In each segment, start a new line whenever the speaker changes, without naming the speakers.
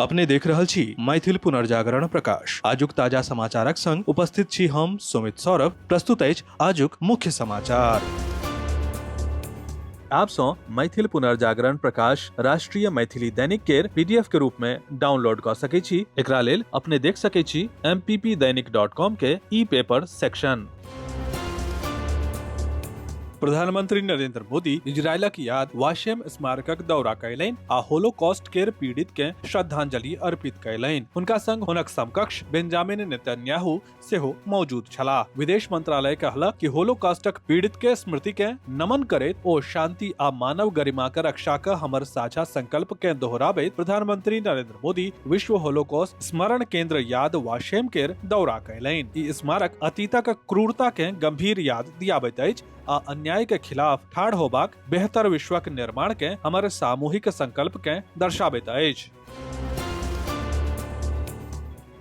अपने देख रहल छी मैथिल पुनर्जागरण प्रकाश। आजुक ताजा समाचारक संग उपस्थित छी हम सुमित सौरभ। प्रस्तुत अछि आजुक मुख्य समाचार। आप सँ मैथिल पुनर्जागरण प्रकाश राष्ट्रीय मैथिली दैनिक केर पीडीएफ के रूप में डाउनलोड कऽ सकै छी। एकरा लेल अपने देख सकै छी mppdainik.com के ई पेपर सेक्शन। प्रधानमंत्री नरेंद्र मोदी इजरायलक याद वाशेम स्मारकक दौरा कयलनि आ होलोकॉस्ट केर पीड़ित के श्रद्धांजलि अर्पित कयलनि। हुनका संग हुनक समकक्ष बेंजामिन नेतन्याहू सेहो मौजूद छलाह। विदेश मंत्रालय कहलक कि होलोकॉस्टक पीड़ित के स्मृति के नमन करैत ओ शांति आ मानव गरिमा के रक्षा के हमर साझा संकल्प के दोहराबैत प्रधानमंत्री नरेंद्र मोदी विश्व होलोकॉस्ट स्मरण केंद्र याद वाशेम केर दौरा कयलनि। ई स्मारक अतीतक क्रूरता के गंभीर याद दियाबैत अछि आ अन्याय के खिलाफ ठाढ़ होबाक बेहतर विश्वक निर्माण के हमर सामूहिक संकल्प के दर्शाबैत अछि।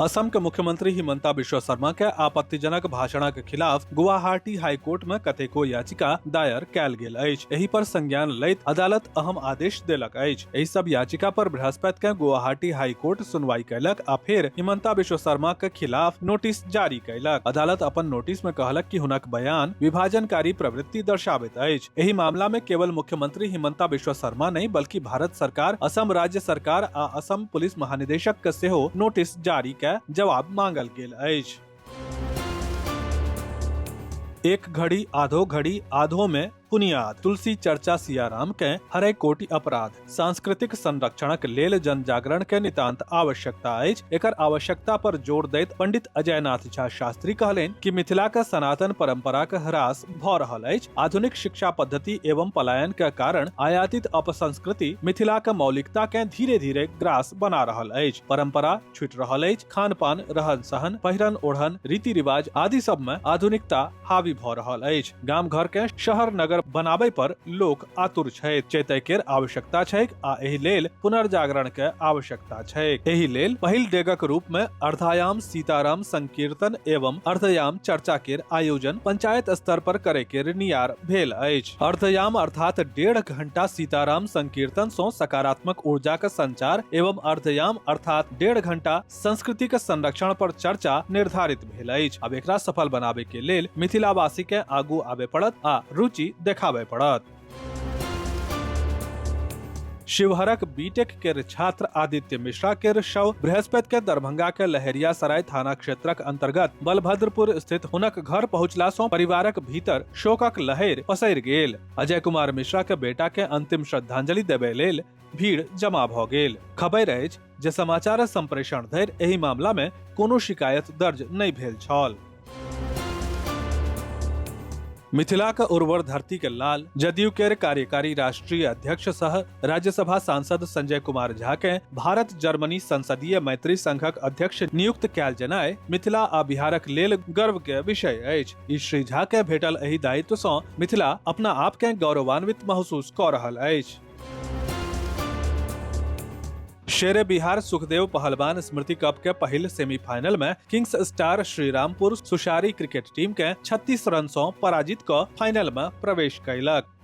असम के मुख्यमंत्री हिमंता बिश्व शर्मा के आपत्तिजनक भाषणक खिलाफ गुवाहाटी हाईकोर्ट में कतेको याचिका दायर कयल गेल अछि। एहि पर संज्ञान लैत अदालत अहम आदेश देलक अछि। एहि सब याचिका पर बृहस्पति के गुवाहाटी हाईकोर्ट सुनवाई कयलक आ फेर हिमंता बिश्व शर्मा के खिलाफ नोटिस जारी कयलक। अदालत अपन नोटिस में कहलक कि हुनक बयान विभाजनकारी प्रवृत्ति दर्शाबैत अछि। एहि मामला में केवल मुख्यमंत्री हिमंता बिश्व शर्मा नहीं बल्कि भारत सरकार, असम राज्य सरकार आ असम पुलिस महानिदेशक के सेहो नोटिस जारी कय जवाब मांगल गेल अछि। एक घड़ी आधो घड़ी आधो में पुनियाद, तुलसी चर्चा सियाराम के हरे कोटि अपराध। सांस्कृतिक संरक्षणक लेल जनजागरण के नितांत आवश्यकता अछि। एकर आवश्यकता पर जोर दैत पंडित अजयनाथ झा शास्त्री कहलनि कि मिथिला के सनातन परंपरा के ह्रास भ रहल अछि। आधुनिक शिक्षा पद्धति एवं पलायन के कारण आयातित अपसंस्कृति मिथिला के मौलिकता के धीरे धीरे ग्रास बना रहल अछि। परंपरा छूटि रहल अछि। खान पान, रहन सहन, पहिरन ओढ़न, रीति रिवाज आदि सब में आधुनिकता हावी भ रहल अछि। गाम घर के शहर नगर बनाबे पर लोक आतुर छथि। चेतय केर आवश्यकता छैक आ एहि लेल पुनर्जागरण के आवश्यकता छैक। एहि लेल पहिल डेगक रूप में अर्धायाम सीताराम संकीर्तन एवं अर्धयाम चर्चा केर आयोजन पंचायत स्तर पर करे केर नियार भेल अछि। अर्धयाम अर्थात 1.5 घंटा सीताराम संकीर्तन सं सकारात्मक ऊर्जा के संचार एवं अर्धयाम अर्थात 1.5 घंटा संस्कृति के संरक्षण पर चर्चा निर्धारित भेल अछि। अब एकरा सफल बनाबे के लेल मिथिलावासी के आगू आबे पड़त आ रुचि देखाबे पड़त। शिवहरक बीटेक केर छात्र आदित्य मिश्रा केर शव बृहस्पति के दरभंगा के लहेरियासराय थाना क्षेत्रक अंतर्गत बलभद्रपुर स्थित हुनक घर पहुंचला सं परिवारक भीतर शोकक लहरि पसरि गेल। अजय कुमार मिश्रा के बेटा के अंतिम श्रद्धांजलि देबय लेल भीड़ जमा भ गेल। खबर अछि जे समाचार संप्रेषण धरि एहि मामला में कोनो शिकायत दर्ज नहि भेल छल। मिथिलाक उर्वर धरती के लाल जदयू के कार्यकारी राष्ट्रीय अध्यक्ष सह राज्यसभा सांसद संजय कुमार झा के भारत जर्मनी संसदीय मैत्री संघक अध्यक्ष नियुक्त कयल जेनाइ मिथिला आ बिहारक लेल गर्व के विषय अछि। ई श्री झा के भेटल एहि दायित्व सँ मिथिला अपना आप के गौरवान्वित महसूस कऽ रहल अछि। शेरे बिहार सुखदेव पहलवान स्मृति कप के पहिल सेमीफाइनल में Kings Star Shrirampur Sushari cricket team के 36 रन से पराजित क फाइनल में प्रवेश कयलक।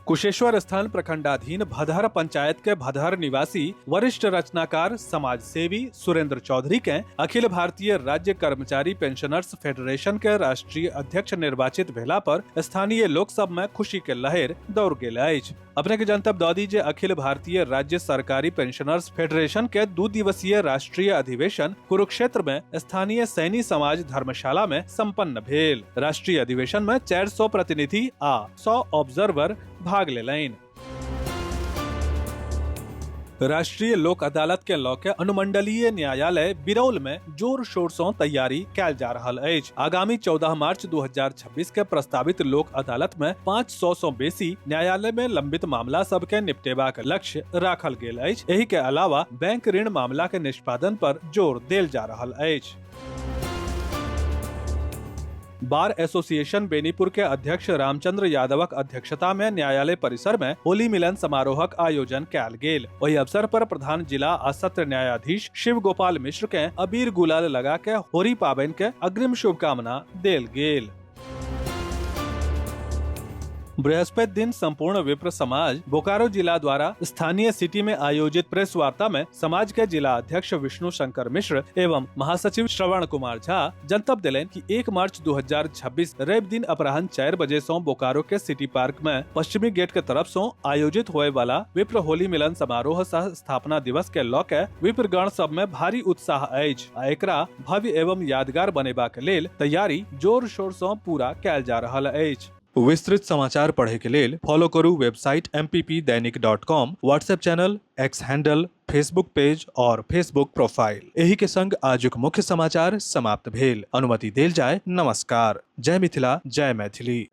कुशेश्वर स्थान प्रखंडाधीन भदहर पंचायत के भदहर निवासी वरिष्ठ रचनाकार समाज सेवी सुरेंद्र चौधरी के अखिल भारतीय राज्य कर्मचारी पेंशनर्स फेडरेशन के राष्ट्रीय अध्यक्ष निर्वाचित भेला पर स्थानीय लोक सब में खुशी के लहर दौड़ गेल अछि। अपने के जनतब दऽ दी जे अखिल भारतीय राज्य सरकारी पेंशनर्स फेडरेशन के 2 दिवसीय राष्ट्रीय अधिवेशन कुरुक्षेत्र में स्थानीय सैनी समाज धर्मशाला में संपन्न भेल। राष्ट्रीय अधिवेशन में 400 प्रतिनिधि आ 100 ऑब्जर्वर भाग लेलनि। राष्ट्रीय लोक अदालत के लऽ के अनुमंडलीय न्यायालय बिरौल में जोर शोर से तैयारी कैल जा रहल अछि। आगामी 14 मार्च 2026 के प्रस्तावित लोक अदालत में 500 से बेसी न्यायालय में लंबित मामला सब के निपटेबाक लक्ष्य राखल गेल अछि। एहि के अलावा बैंक ऋण मामला के निष्पादन पर जोर देल जा रहल अछि। बार एसोसिएशन बेनीपुर के अध्यक्ष रामचंद्र यादवक अध्यक्षता में न्यायालय परिसर में होली मिलन समारोहक आयोजन कयल गेल। ओहि अवसर पर प्रधान जिला आ सत्र न्यायाधीश शिव गोपाल मिश्र के अबीर गुलाल लगा के होरी पाबनि के अग्रिम शुभकामना देल गेल। बृहस्पति दिन संपूर्ण विप्र समाज बोकारो जिला द्वारा स्थानीय सिटी में आयोजित प्रेस वार्ता में समाज के जिला अध्यक्ष विष्णु शंकर मिश्र एवं महासचिव श्रवण कुमार झा जनतब देलनि कि 1 मार्च 2026 रवि दिन अपराह्न 4 बजे से बोकारो के सिटी पार्क में पश्चिमी गेट के तरफ से आयोजित होए वाला विप्र होली मिलन समारोह सह स्थापना दिवस के लऽ के विप्रगण सब में भारी उत्साह अछि आ एकरा भव्य एवं यादगार बनेबाक लेल तैयारी जोर शोर सँ पूरा कयल जा रहल अछि। विस्तृत समाचार पढ़े के लेल फॉलो करू website mppdainik.com, WhatsApp channel, X handle, Facebook page और फेसबुक प्रोफाइल। एही के संग आजुक मुख्य समाचार समाप्त भेल। अनुमति देल जाय। नमस्कार। जय मिथिला, जय मैथिली।